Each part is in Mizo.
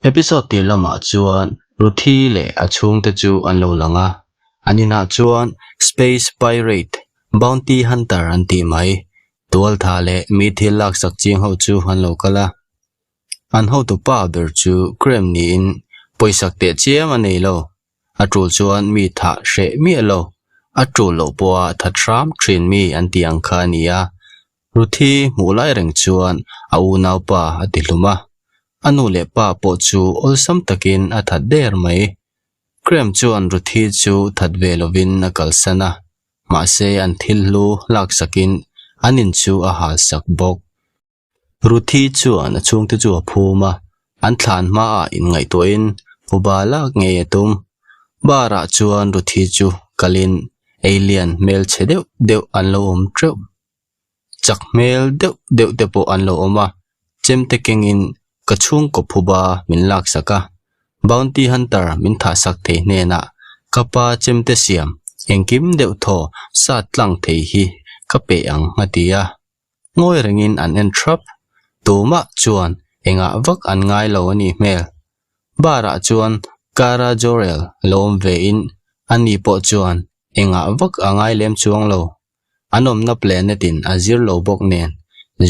Episode tir lamah chuan Ruthi leh a chhungte chu an lo lang a, an inah chuan Space Pirate, Bounty Hunter an tih mai, tualtha leh mi thil laksak ching ho chu an lo kal a. An hotupa ber chu Krem niin pawisak teh chiam a nei lo, a tul chuan mi thah hreh miah lo, a tul loh pawha that hram thin mi an tih ang kha a ni a. Ruthi hmuh lai reng chuan a unaupa a ti hlum a, a nu leh pa pawh chu awlsam takin a that der mai. Krem chuan Ruthi chu that ve lovin a kalsan a, mahse an thil hlu laksakin an in chu a halsak bawk. Ruthi chuan a chhungte chu a phum a, an thlan hmaah inngaihtuahin phuba lak ngei a tum. Bar ah chuan Ruthi chu kalin alien hmelchhe deuh deuh an lo awm teuh. Chak hmel deuh deuh te pawh an lo awm a, chemte kengin ka chhungkaw phuba min laksak a, Bounty Hunter min thahsak thei hnenah ka pa chemte siam engkim deuh thaw sat tlang thei hi ka peh ang a ti a. Ngawi rengin an en thrap. Tumah chuan engah vak an ngai lo a nih hmel. Bar ah chuan Kara Jorel lo awm ve in ani pawh chuan engah vak a ngai lem chuang lo. An awmna planet in a zir lo bawk nen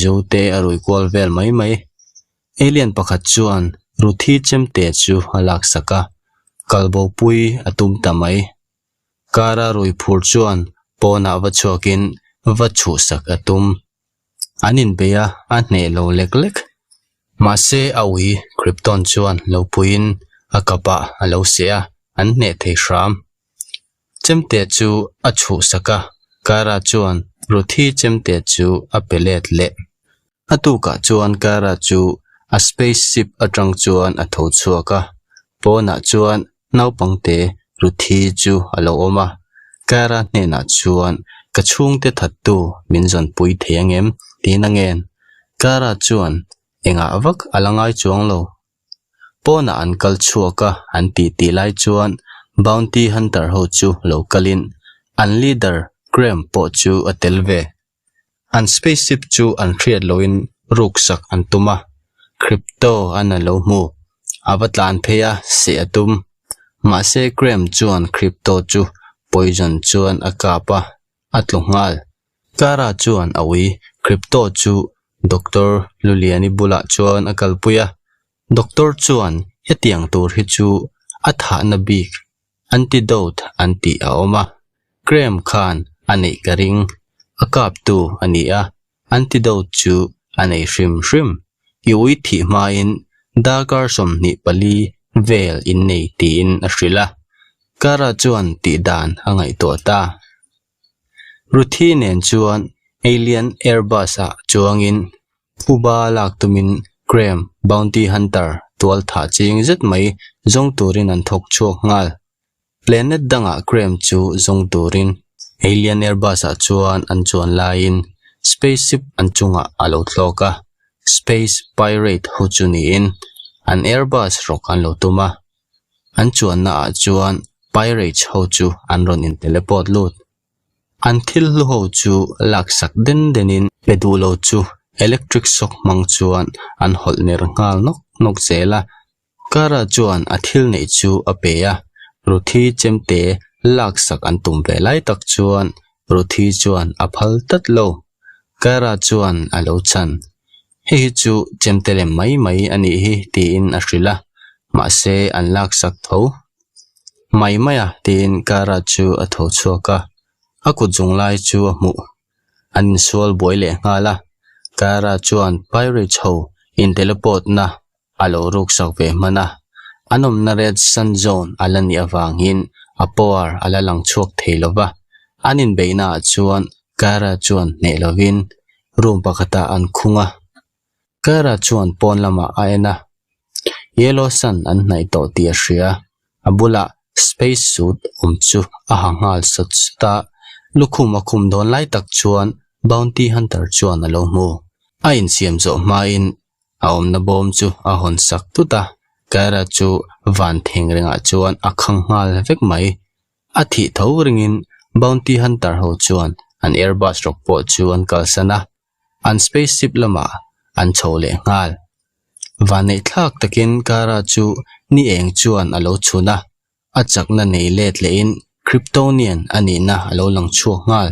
zu te a rui kual vel mai mai. Alien pakhat chuan Ruthi chemte chu a laksak a, kalbopui a tum ta mai. Kara rui phur chuan pawnah va chhuakin va chhuhsak a tum. An inbei a, a hneh lo lek lek. Mahse a ui Krypton chuan lo puiin a kapah a lo seh a, an hneh thei hram. Chemte chu a chhuhsak a, Kara chuan Ruthi chemte chu a pe let leh. A tukah chuan Kara chu a space ship atang chuan a tho chhuak a, pawnah chuan naupangte Ruthi chu a lo awm a. Kara hnenah chuan, Ka chhungte thattu min zawnpui thei angem? tiin a ngen. Kara chuan, Engah vak a la ngai chuang lo. Pawnah an kal chhuak a, an tih tih lai chuan Bounty Hunter ho chu lo kalin an leader Graham pawh chu a tel ve. An spaceship chu an hriat loin ruksak an tum a, Crypto an a lo hmu. A va tlan phei a, seh a tum. Mahse Graham chuan Crypto chu poison chuan a kap a, a tlu nghal. Kara chuan a ui Crypto chu Doctor Luliani bulah chuan a kalpui a, Doctor chuan hetiang tur hi chu a thahna bik Antidote an tih a awm a, Graham khan a neih ka ring. A kaptu a ni a, antidote chu a nei hrim hrim. I ui thih hmain darkar 24 vel in nei tiin a hrilh a. Kara chuan tih dan a ngaihtuah ta. Ruthi nen chuan Alien Airbus ah chuangin Phuba lak tumin Graham Bounty Hunter tual thah ching zet mai zawng turin an thawk chhuak nghal. Planet dangah Graham chu zawng turin Alien Airbus ah chuan an chuan laiin spaceship an chungah a lo thlawk a, Space Pirate ho chu niin an Airbus rawk an lo tum a. An chuanna ah chuan Pirates ho chu an rawn in teleport lut. An thil hlu ho chu laksak den denin pe duh lo chu electric shock hmang chuan an hawlh ner nghal nawk nawk zel a. Kara chuan a thil neih chu a pe a, Ruthi chemte laksak an tum ve lai tak chuan Ruthi chuan a phal tlat lo. Kara chuan a lo chhan. Hei hi chu chemte lem mai mai a nih hi tiin a hrilh a, mahse an laksak tho. Mai mai a tiin Kara chu a tho chhuak a, a kut zung lai chu a hmuh. An insual buai leh nghal a, Kara chuan Pirates ho in teleport na a lo ruksak ve hman a, an awmna Red Sun Zone a la nih avangin a power a la lang chhuak thei lo va, an inbeihna ah chuan Kara chuan hneh lovin room pakhatah an khung a. Kara chuan pawn lamah a en a, Yellow Sun an hnaih tawh tih a hria, a bulah space suit awm chu a ha nghal sawt sawt a, lukhum a khum dawn lai tak chuan Bounty Hunter chuan a lo hmu. A insiam zawh hmain A awmna bawm chu a hawn sak tut a, Kyra chu van theng rengah chuan a khang nghal vek mai. A thih tho ringin Bounty Hunter ho chuan an Airbus rawk pawh chu an kalsan a, an spaceship lamah an chho leh nghal. Vanneihthlak takin Kara chu ni eng chuan a lo chhun a, a chakna nei let lehin Kryptonian a nihna a lo lang chhuak nghal.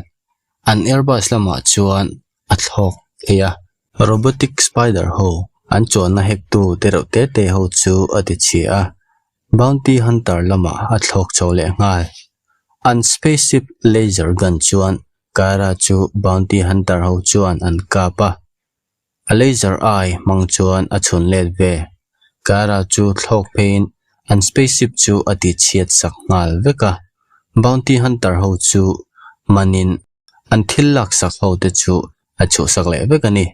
An Airbus lamah chuan a thlawk thei a. Robotic spider ho an chuanna hektu te reuh te te ho chu a ti chhia a, Bounty Hunter lamah a thlawk chho leh nghal. An spaceship laser gun chuan Kara chu Bounty Hunter ho chuan an kap a. A laser eye hmang chuan a chhun let ve. Kara chu thlawk pheiin an spaceship chu a ti chhiat sak nghal vek a. Bounty Hunter ho chu manin an thil laksak ho te chu a chhuhsak leh vek a ni.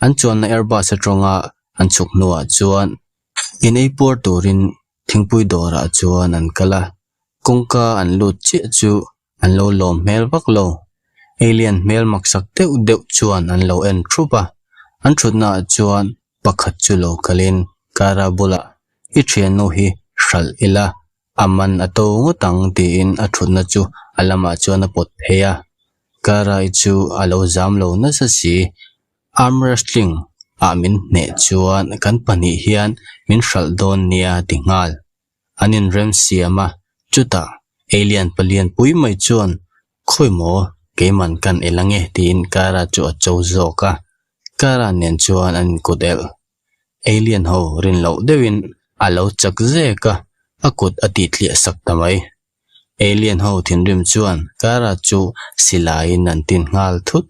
An chuanna Airbus atanga an chhuk hnuah chuan in ei puar turin thingpui dawrah chuan an kal a, kawngka an lut chiah chu an lo lawm hmel vak lo. Alien hmel maksak deuh deuh chuan an lo en thup a, an thutnaah chuan pakhat chu lo kalin Kara bulah i thiannu hi hralh ila A man a to ngawt ang tiin a thutna chu a lamah chuan a pawt phei a. Karai chu a lo zam lo nasa si. Arm wrestling ah min hneh chuan kan pahnih hian min hralh dawn nia ti nghal. An inrem siam a, chutah alien palian pui mai chuan khawi maw keiman kan el ange tiin Kara chu a cho zawk a. Kara nen chuan an inkut elh. Alien ho rin loh deuhin a lo chak zek a, a kut a tih tliah sak ta mai. Alien ho thinrim chuan Kara chu silaiin an tin nghal thut.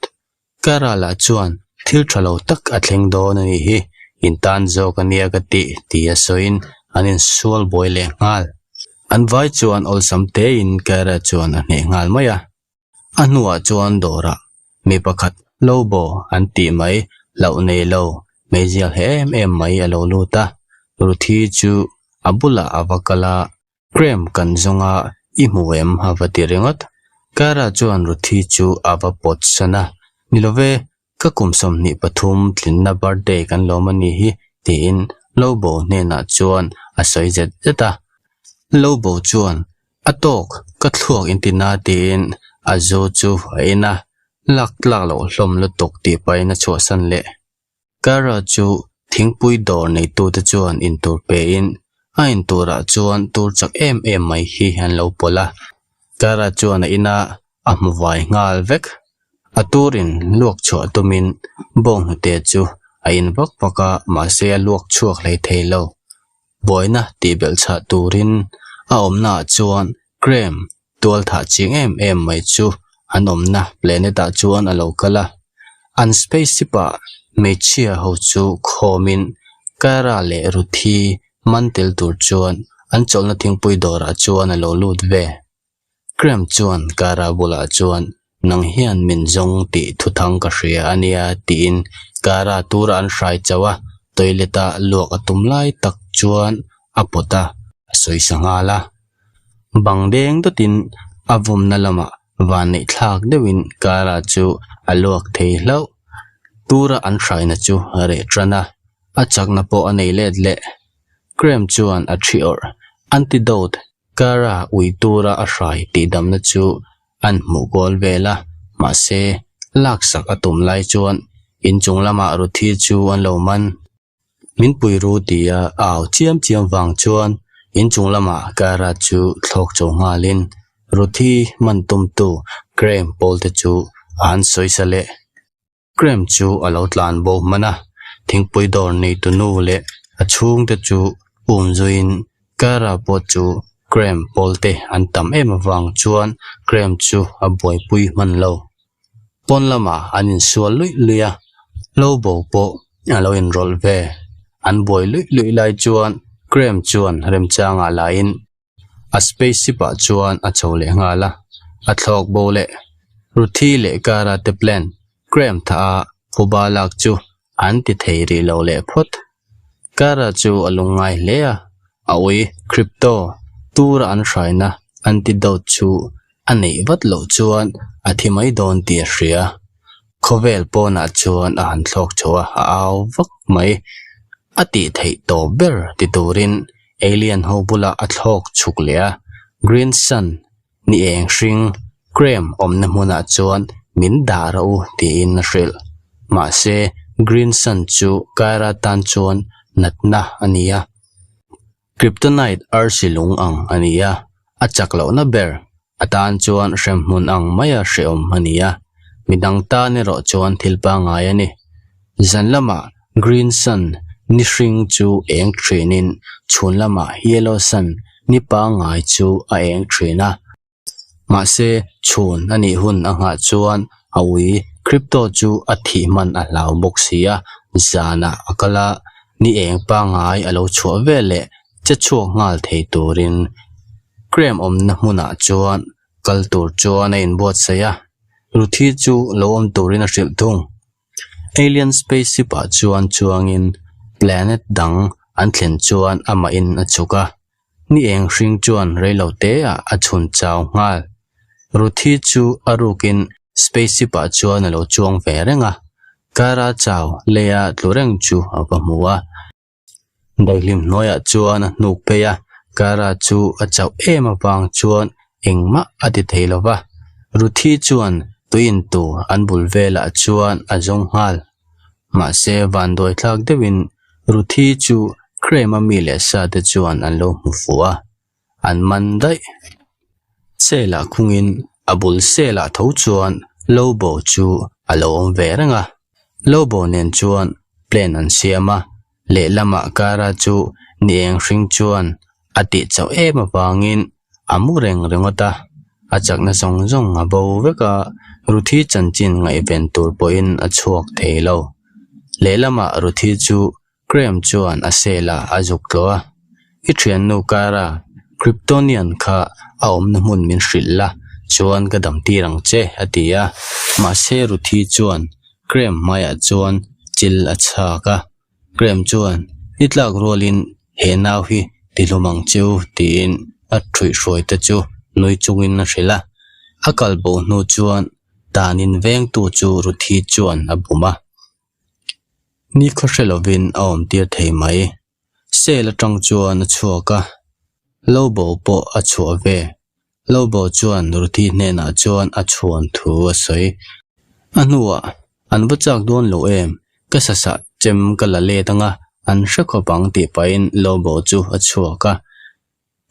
Kara lah chuan thil tha lo tak a thleng dawn a nih hi, in tan zawk a nia ka tih ti a sawiin an insual buai leh nghal. An vai chuan awlsam tein Kara chuan a hneh nghal mai a. A hnuah chuan dawrah mi pakhat Lobo an tih mai hlauh nei lo meizial he em em mai a lo lut a, Ruthi chu a bulah a va kal a, Krem kan zawng a, i hmu em? a va ti ringawt. Kara chuan Ruthi chu a va pawt san a, Ni love, ka kum 23 tlinna birthday kan lawm a ni hi tiin Lobo hnenah chuan a sawi zet zet a. Lobo chuan a tawk ka thluak in ti na tiin a zu chu a in a, lak tlak loh hlawm lutuk tih pahin a chhuahsan leh. Kara chu thingpui dawr neitute chuan intur pein a inturah chuan tur chak em em mai hi an lo pawlh a. Kara chuan a ina a hmu vai nghal vek. A turin luak chhuah tumin bawnghnute chu a in vak vak a, mahse a luak chhuak hlei thei lo. Buaina tih belh chhah turin a awmnaah chuan Krem tual thah ching em em mai chu an awmna planet ah chuan a lo kal a. An spaceship ah hmeichhia ho chu khawmin Kara leh Ruthi man tel tur chuan an chawlhna thingpui dawrah chuan a lo lut ve. Krem chuan Kara bulah chuan nang hian min zawng tih thuthang ka hria a nia tiin Kara tura an hrai chauh a, toilet ah luak a tum lai tak chuan a pawt a, a sawisa nghal a. Bang deng dawtin a vawmna lamah vanneih thlak deuhin Kara chu a luak thei hlauh. Tura an hraina chu a reh tan a, a chakna pawh a nei let leh. Krem chuan a thi awrh, antidote Kara ui tura a hrai tih damna chu an hmuh kual vel a, mahse laksak a tum lai chuan inchung lamah Ruthi chu an lo man. Min pui ru tia a au chiam chiam vang chuan inchung lamah Kara chu thlawk cho nghalin Ruthi man tumtu Graham Paul te chu a han sawisa leh. Graham chu a lo tlan bo hman a, thingpui dawr neitu nu leh a chhungte chu um zuiin Kara pawh chu Graham Paul te an tam em avang chuan Graham chu a buaipui hman lo. Pawn lamah an insual luih luih a, Lobo pawh a lo inrawlh ve. An buai luih luih lai chuan Graham chuan remchangah laiin a spaceship ah chuan a chho leh nghal a, a thlawk bo leh Ruthi leh Kara te plan Graham tha a phuba lak chu an ti thei rih lo leh phawt. Kara chu a lungngai hle a, a ui Crypto tura an hraina antidote chu a neih vat loh chuan a thi mai dawn tih a hria. Khawvel pawnah chuan a han thlawk chho a, a au vak mai. A tih theih tawp ber ti turin alien ho bulah a thlawk chhuk leh a, Green Sun ni eng hring Krem awmna hmunah chuan min dah rawh u tiin a hrilh. Mahse, Green Sun chu Kyra tan chuan natna a ni a. Kryptonite arsi lung ang a ni a, a chak lohna ber atan chuan hremhmun ang maia hrehawm a ni a, midang tan erawh chuan thil pangngai a ni. Zan lamah Green Sun ni hring chu eng thinin chhun lamah Yellow Sun ni pangngai chu a eng thin a. Mahse, chhun a nih hun a nghah chuan a ui Crypto chu a thih hman a hlau bawk si a, zanah a kal a, ni eng pangngai a lo chhuah vel leh che chhuak nghal thei turin Krem awmna hmunah chuan kal tur chuan a inbuatsaih a, Ruthi chu lo awm turin a hrilh thung. Alien spaceship ah chuan chuangin planet dang an thlen chuan amahin a chhuk a. Ni eng hring chuan reilo te ah a chhun chau nghal. Ruthi chu a rukin spaceship ah chuan a lo chuang ve reng a, Kara chau leia tlu reng chu a va hmu a. Daihlim hnuaiah chuan a hnuk phei a, Kara chu a chauh em avang chuan engmah a ti thei lo va. Ruthi chuan tui in tur an bul velah chuan a zawng nghal. Mahse vanduai thlak deuhin Ruthi chu Krema mi leh sa te chuan an lo hmu fuh a, an man daih. Cell ah khungin a bul cell ah tho chuan Lobo chu a lo awm ve reng a, Lobo nen chuan plan an siam a, lehlamah Kara chu ni eng hring chuan a tih chauh em avangin a mu reng ringawt a, a chakna zawng zawng a bo vek a, Ruthi chanchin ngaihven tur pawhin a chhuak thei lo. Lehlamah Ruthi chu Graham chuan a cell ah a zuk tlawh a, I thiannu Kara, Kryptonian kha a awmna hmun min hrilh la, chuan ka dam tir ang che, a ti a. Mahse Ruthi chuan Graham hmaiah chuan chil a chhak a. Graham chuan, I tlak rualin he nau hi ti hlum ang che u, tiin a thuihhruai te chu nui chungin a hrilh a. A kal bo hnu chuan tanin vengtu chu Ruthi chuan a bum a. Ni khaw hre lovin a awm tir thei mai. Cell atang chuan a chhuak a, Lobo pawh a chhuah ve. Lobo chuan Ruthi hnenah chuan a chhuan thu a sawi. A hnuah, An va chak dawn lo em? Ka sasah chem ka la let anga an hre khawp ang tih pahin Lobo chu a chhuak a.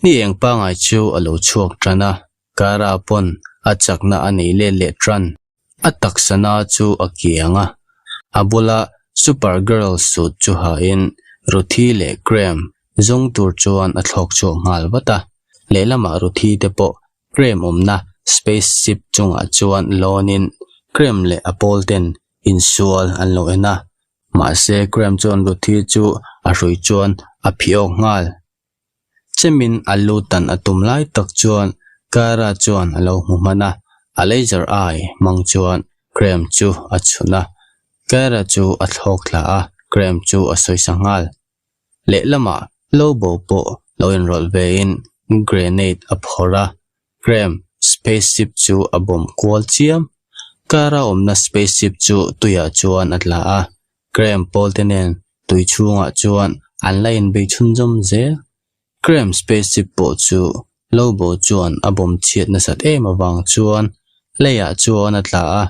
Ni eng pangai chu a lo chhuak tan a, Kara pawn a chakna a nei let leh tan. A taksa na chu a kiang a, a bula Supergirl suit chu hain Ruthi leh Graham zawng tur chuan a thlawk chhuak nghal vat a. Lehlamah Ruthi te pawh Graham awmna spaceship chungah chuan lawnin Graham leh a pawl ten insual an lo en a. Mahse Graham chuan Ruthi chu a hrui chuan a phih awk nghal. Chemin a lu tan a tum lai tak chuan Kara chuan a lo hmu hman a, a laser eye hmang chuan Graham chu a chhun a. Kara chu a thlawk thla a, Graham chu a sawisa nghal. Lehlamah Lobo pawh lo inrawlh vein grenade a phawrh a, Graham spaceship chu a bawm kual chiam. Kara awmna spaceship chu tuiah chuan a tla a, Graham pawl te nen tui chhungah chuan an la inbei chhunzawm zel. Graham spaceship pawh chu Lobo chuan a bawm chhiat nasat em avang chuan leiah chuan a tla a,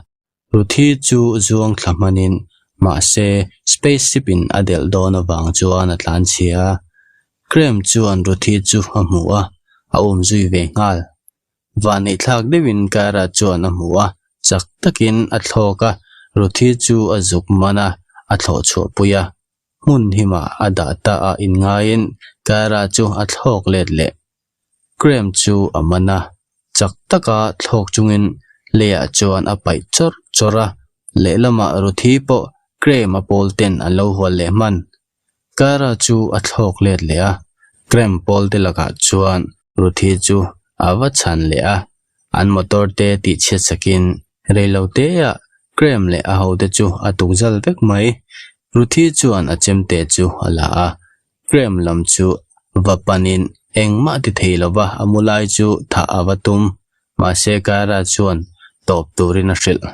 Ruthi chu zuang thla hmanin mahse spaceship in a delh dawn avang chuan a tlanchhia a. Graham chuan Ruthi chu a hmu a, a umzui ve nghal. Vanneihthlak deuhin Kara chuan a hmu a, chak takin a thlawk a, Ruthi chu a zuk man a, a thlawh chhuah pui a. Hmun himah a dah ta a inngaiin Kara chu a thlawk let leh. Graham chu a man a, chak taka thlawk chungin leiah chuan a paih chawrh chawrh a, lehlamah Ruthi pawh Graham a pawl ten an lo hual leh hman. Kara chu a thlawk let leh a, Graham pawl te lakah chuan Ruthi chu a va chhan leh a, an motor te tih chhiat sakin reilo te ah Graham leh a hote chu a tuk zal vek mai. Ruthi chuan a chemte chu a la a, Graham lam chu va panin engmah ti thei lova a mu lai chu thah a va tum, mahse Kara chuan tawp turin a hrilh.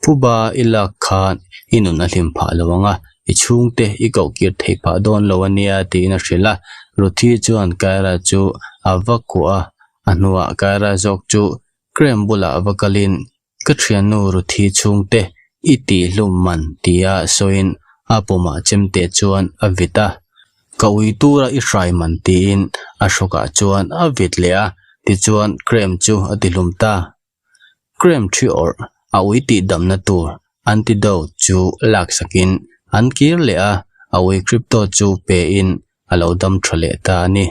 Phuba i lak khan i nun a hlim phah lo ang a, i chhungte i koh kir theih phah dawn lo a nia tiin a hrilh a. Ruthi chuan Kyra chu a va kuah a, a hnuah Kyra zawk chu Graham bulah va kalin ka thiannu Ruthi chhungte i tih hlum man tia sawiin a pawmah chemte chuan a vit a. Ka ui tura i hrai man tiin a hrawkah chuan a vit leh a, tichuan Krem chu a ti hlum ta. Krem thi awrh a ui tih damna tur antidote chu laksakin an kir leh a, a ui crypto chu pe in a lo dam tha leh ta a ni.